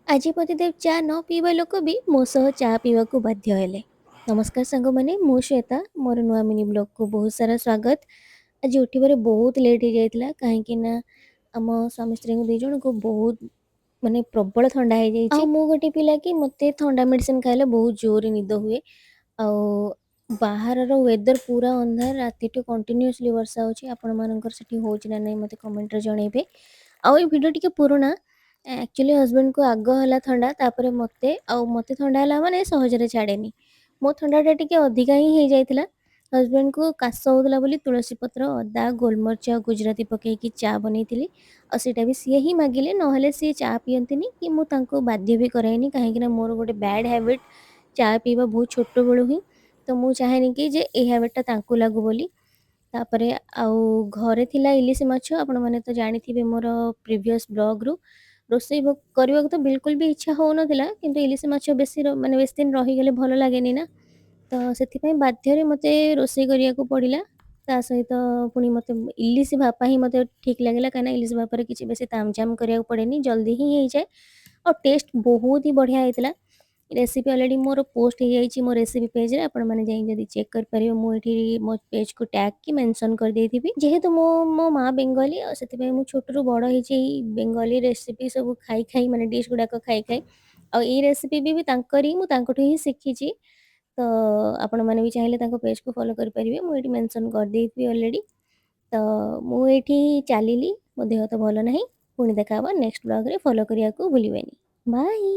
ଆଜି ପତିଦେବ ଚା ନ ପିଇବା ଲୋକ ବି ମୋ ସହ ଚା ପିଇବାକୁ ବାଧ୍ୟ ହେଲେ। ନମସ୍କାର ସାଙ୍ଗମାନେ, ମୁଁ ଶ୍ୱେତା। ମୋର ନୂଆ ମିନି ବ୍ଲଗ୍କୁ ବହୁତ ସାରା ସ୍ୱାଗତ। ଆଜି ଉଠିବାରେ ବହୁତ ଲେଟ୍ ହେଇଯାଇଥିଲା, କାହିଁକି ନା ଆମ ସ୍ୱାମୀ ସ୍ତ୍ରୀଙ୍କୁ ଦୁଇ ଜଣଙ୍କୁ ବହୁତ ମାନେ ପ୍ରବଳ ଥଣ୍ଡା ହେଇଯାଇଛି। ଆଉ ମୁଁ ଗୋଟେ ପିଲା କି ମୋତେ ଥଣ୍ଡା ମେଡ଼ିସିନ ଖାଇଲେ ବହୁତ ଜୋରରେ ନିଦ ହୁଏ। ଆଉ ବାହାରର ୱେଦର ପୁରା ଅନ୍ଧାର, ରାତିଠୁ କଣ୍ଟିନ୍ୟୁଅସଲି ବର୍ଷା ହେଉଛି। ଆପଣମାନଙ୍କର ସେଠି ହେଉଛି ନା ନାହିଁ, ମୋତେ କମେଣ୍ଟରେ ଜଣେଇବେ। ଆଉ ଏଇ ଭିଡ଼ିଓ ଟିକେ ପୁରୁଣା। ଆକ୍ଚୁଆଲି ହଜବେଣ୍ଡକୁ ଆଗ ହେଲା ଥଣ୍ଡା, ତାପରେ ମୋତେ। ଆଉ ମୋତେ ଥଣ୍ଡା ହେଲା ମାନେ ସହଜରେ ଛାଡ଼େନି। ମୋ ଥଣ୍ଡାଟା ଟିକେ ଅଧିକା ହିଁ ହେଇଯାଇଥିଲା। ହଜବେଣ୍ଡକୁ କାଶ ହେଉଥିଲା ବୋଲି ତୁଳସୀ ପତ୍ର, ଅଦା, ଗୋଲମରିଚ ଆଉ ଗୁଜୁରାତି ପକେଇକି ଚା ବନେଇଥିଲି। ଆଉ ସେଇଟା ବି ସିଏ ହିଁ ମାଗିଲେ, ନହେଲେ ସିଏ ଚା ପିଅନ୍ତିନି କି ମୁଁ ତାଙ୍କୁ ବାଧ୍ୟ ବି କରାଏନି, କାହିଁକିନା ମୋର ଗୋଟେ ବ୍ୟାଡ଼୍ ହ୍ୟାବିଟ୍ ଚା ପିଇବା ବହୁତ ଛୋଟବେଳୁ ହିଁ। ତ ମୁଁ ଚାହେଁନି କି ଯେ ଏଇ ହ୍ୟାବିଟ୍ଟା ତାଙ୍କୁ ଲାଗୁ ବୋଲି। ତାପରେ ଆଉ ଘରେ ଥିଲା ଇଲିଶି ମାଛ। ଆପଣମାନେ ତ ଜାଣିଥିବେ ମୋର ପ୍ରିଭିୟସ୍ ବ୍ଲଗ୍ରୁ। ରୋଷେଇ କରିବାକୁ ତ ବିଲକୁଲ ବି ଇଚ୍ଛା ହେଉନଥିଲା, କିନ୍ତୁ ଇଲିଶି ମାଛ ବେଶୀ ମାନେ ବେଶୀ ଦିନ ରହିଗଲେ ଭଲ ଲାଗେନି ନା, ତ ସେଥିପାଇଁ ବାଧ୍ୟରେ ମୋତେ ରୋଷେଇ କରିବାକୁ ପଡ଼ିଲା। ତା ସହିତ ପୁଣି ମୋତେ ଇଲିଶି ଭାପା ହିଁ ମୋତେ ଠିକ୍ ଲାଗିଲା, କାହିଁକିନା ଇଲିଶି ଭାପାରେ କିଛି ବେଶୀ ତାମଝାମ କରିବାକୁ ପଡ଼େନି, ଜଲ୍ଦି ହିଁ ହେଇଯାଏ ଆଉ ଟେଷ୍ଟ ବହୁତ ହି ବଢ଼ିଆ ହେଇଥିଲା। ରେସିପି ଅଲରେଡ଼ି ମୋର ପୋଷ୍ଟ ହେଇଯାଇଛି ମୋ ରେସିପି ପେଜ୍ରେ, ଆପଣମାନେ ଯାଇ ଯଦି ଚେକ୍ କରିପାରିବେ। ମୁଁ ଏଠି ମୋ ପେଜ୍କୁ ଟ୍ୟାଗ୍ କି ମେନସନ୍ କରିଦେଇଥିବି। ଯେହେତୁ ମୋ ମା ବେଙ୍ଗଲୀ, ଆଉ ସେଥିପାଇଁ ମୁଁ ଛୋଟରୁ ବଡ଼ ହେଇଛି ଏଇ ବେଙ୍ଗଲୀ ରେସିପି ସବୁ ଖାଇ ଖାଇ, ମାନେ ଡିଶ୍ ଗୁଡ଼ାକ ଖାଇ ଖାଇ। ଆଉ ଏଇ ରେସିପି ବି ତାଙ୍କରି, ମୁଁ ତାଙ୍କଠୁ ହିଁ ଶିଖିଛି। ତ ଆପଣମାନେ ବି ଚାହିଁଲେ ତାଙ୍କ ପେଜ୍କୁ ଫଲୋ କରିପାରିବେ, ମୁଁ ଏଇଠି ମେନସନ୍ କରିଦେଇଥିବି ଅଲରେଡ଼ି। ତ ମୁଁ ଏଇଠି ଚାଲିଲି, ମୋ ଦେହ ତ ଭଲ ନାହିଁ। ପୁଣି ଦେଖା ହେବ ନେକ୍ସଟ ବ୍ଲଗ୍ରେ। ଫଲୋ କରିବାକୁ ଭୁଲିବେନି। ବାଏ।